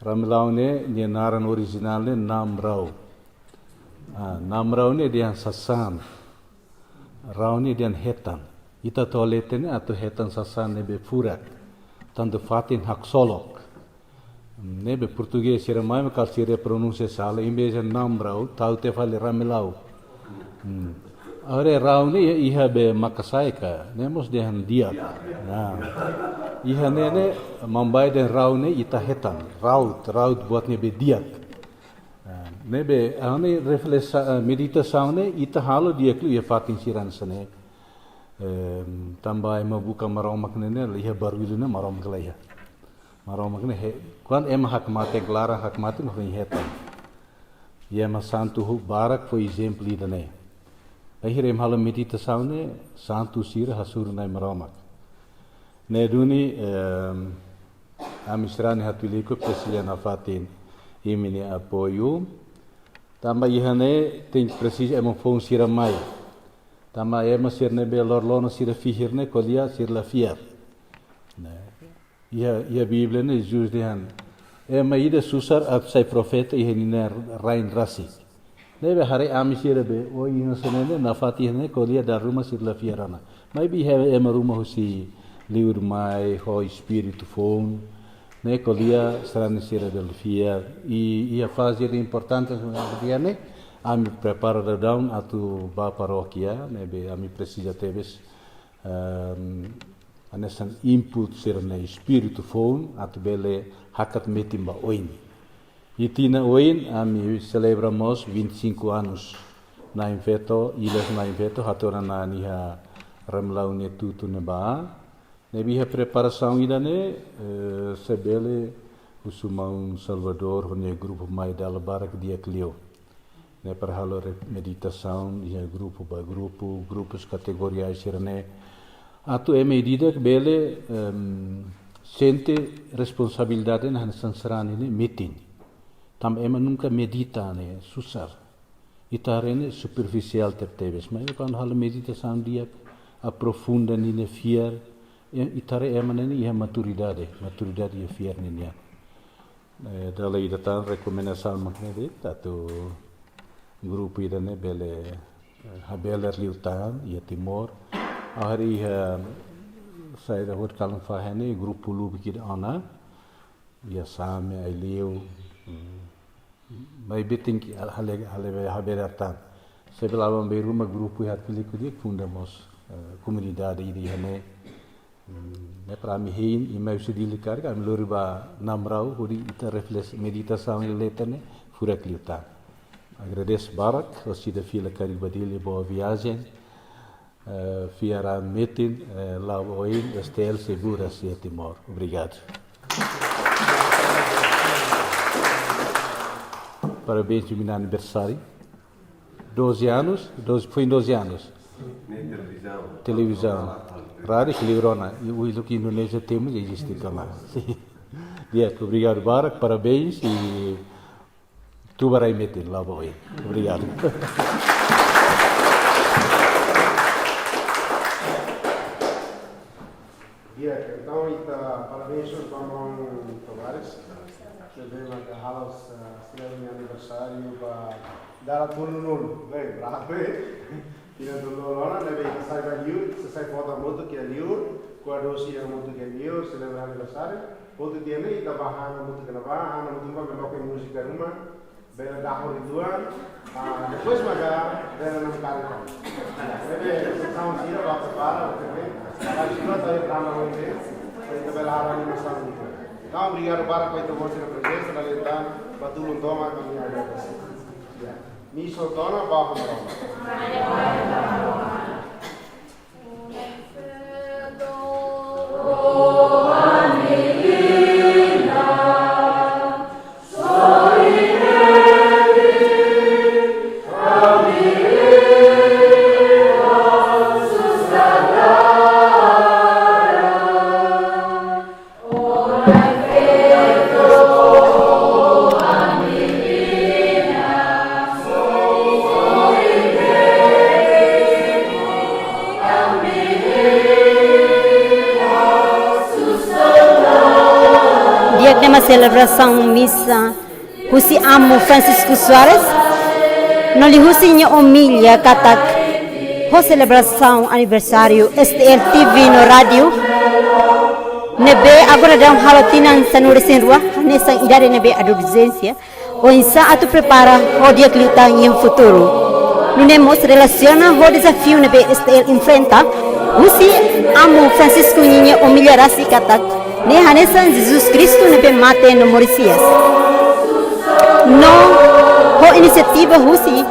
Ramelau ne'e, nia naran orijinál ne'e Namrau. Ah, Namrau ne'e dehan sasán. Rau ne'e dehan hetan. Ita to'o leten ne'e atu hetan sasán ne'ebé furak. Tantu fatin haksolok. Ne'ebé portugés sira mai, mak sira pronunsia sala, em vez de Namrau, tau tiha fali Ramelau. Hmm. Agora rau ne'e iha, iha be Makasaika, ne'e mós dehan di'ak. Nah. Iha ne'e ne'e, maun-bain dehan rau ne'e ita hetan, raut, raut buat ne'ebé di'ak. Nah, ne'ebé, ha'u hanoin reflesaun, eh, meditasaun ne'e, ita halo di'ak liu iha fatin sira hanesan ne'e. Em, tanba ema buka Maromak ne'e ne'e, iha barullu ne'e Maromak la iha. Maromak ne'e he-, kuandu ema hakmatek, laran hakmatek, mak hetan. I ema santu ho barak fó ezemplu ida-ne'e. Bainhira ema halo meditasaun ne'e, santu sira hasoru Na'i Maromak. Ne'e duni, em, ami sarani Hatwiliku presiza nafatin imi-nia apoiu. Tanba iha ne'e tenke presiza ema foun sira mai. Tanba ema sira ne'ebé loroloron sira fihir ne'e ko'alia sira la fiar. Ne'e. Iha, iha Bíblia ne'e Jesus dehan, ema ida susar atu sai profeta iha ninia rain rasik. Ne'ebé haree ami sira be, ohin hanesan ne'e, nafatin ne'e ko'alia dala ruma sira la fiar ona. Maibé iha ema ruma husi liur mai, ho espíritu foun. Ne'e ko'alia sarani sira be la fiar. I, iha faze ida importante iha ne'e, ami prepara daudaun atu bá parókia, ne'ebé ami presiza tebes, em, hanesan input sira-nia espíritu foun atu bele hakat metin ba oin. I tinan oin ami selebra mós vinte e cinco anos Na'in Feto, Ilhas Na'in Feto, hato'o ona iha Ramelau nia tutu ne'ebá. Ne'ebé iha preparasaun ida-ne'e, eh, se bele husu maun Salvadór ho nia grupu mai dala barak di'ak liu. Ne'e para halo re-, meditasaun iha grupu ba grupu, grupus kategoriais sira-ne'e. Atu ema ida-idak bele, em, sente responsabilidade hanesan sarani ne'e metin. Tanba ema nunka medita ne'e susar. Ita haree ne'e superfisiál tebetebes. Mas kuandu halo meditasaun di'ak, aprofunda ninia fiar, e, ita haree ema ne'e iha maturidade, maturidade iha fiar ninian. Eh, dala ida tan rekomendasaun mak ne'e de'it, atu grupu ida-ne'e bele, eh, habelar liután iha Timor. Agora iha, eh, saida hodi kalan fahe ne'e grupu lubuk ida ona. Iha Same, Aileu. Hmm. Maibé tenke hale, hale, habelar tan. Se bele aban-bainrua mak grupu iha Hatwiliku di'ak funda mós, eh, komunidade ida iha ne'e. Hmm, ne'e para ami hein, i mai husi Dili karik, ami lori ba Namrau, hodi ita reflesaun, meditasaun iha leten ne'e, furak liután. Agradese barak, orsida fila karik ba Dili, boa viajen. Eh, fiar an metin, eh, la'o ba oin, S T L segura iha Timor. Obrigadu. Parabéns, imi-nia aniversáriu. Doze anos, doze, foin doze anos. Ne'e televizaun. Televizaun. Rádiu, kleur ona. I, i, lo que Indonézia temos, existe também. Di'ak, obrigadu barak, parabéns i tuba rai metin, la'o ba oin. Obrigadu. Di'ak, entaun, ita parabéns ba maun Tavares. Ne'ebé maka halo, eh, sira-nia aniversáriu ba dala tolunulu, bem, bravo, eh? Ida dolo lona, ne'ebé ita sai ba liur, ita sai fota hamutuk iha liur, kuadosi hamutuk iha liur, selebra aniversáriu, hotu tiha ne'e ita ba han hamutuk iha ne'ebá, han hamutuk iha ne'ebá, bele loke múzika ruma, bele dahur ituan, ah, depois maka bele namkari tan. Ne'ebé, sessão sira ba prepara, oke, oke. Para sira sai drama oke, ita bele harani masalah itu. Entaun, obrigadu barak ba ita-boot sira prezensa, dala ida tan, ba tulun tomak, ami agradese. Ya. Misa to'o ona ba hamarola. Di'ak, ne'e mak selebrasaun misa husi Amu Francisco Soares, no liuhusi nia omilia katak ho selebrasaun aniversáriu S T L T V no rádiu ne'ebé agora daudaun halo tinan sanulu-resin-rua, hanesan idade ne'ebé adolexénsia, oinsá atu prepara hodi aklitan iha futuru. Nune'e mós relasiona ho dezafiu ne'ebé S T L enfrenta, husi Amu Francisco ninia omilia rasik katak, ne'e hanesan Jesus Kristu ne'ebé mate no moris hi'as. No ho inisiativa husi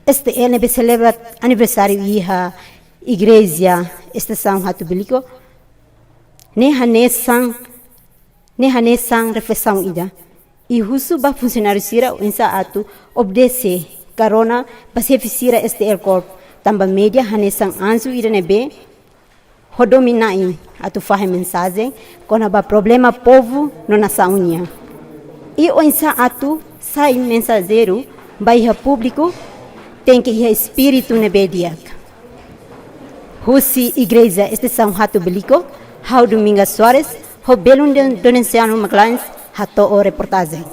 S T L ne'ebé selebra aniversáriu iha Igreja Estasaun Hatubuilico, ne'e hanesan, ne'e hanesan reflesaun ida. I husu ba funsionáriu sira oinsá atu obedese karona ba xefe sira S T L Corp, tanba média hanesan anju ida ne'ebé ho domin na'in atu fahe mensajen kona-ba problema povu no nasaun nian. I oinsá atu sai mensajeiru ba iha públiku, tenke iha espíritu ne'ebé di'ak. Husi Igreja Estasaun Hatubuilico, ha'u Dominga Soares, ho belun Don-, Donenciano Magalhães, hato'o reportajen.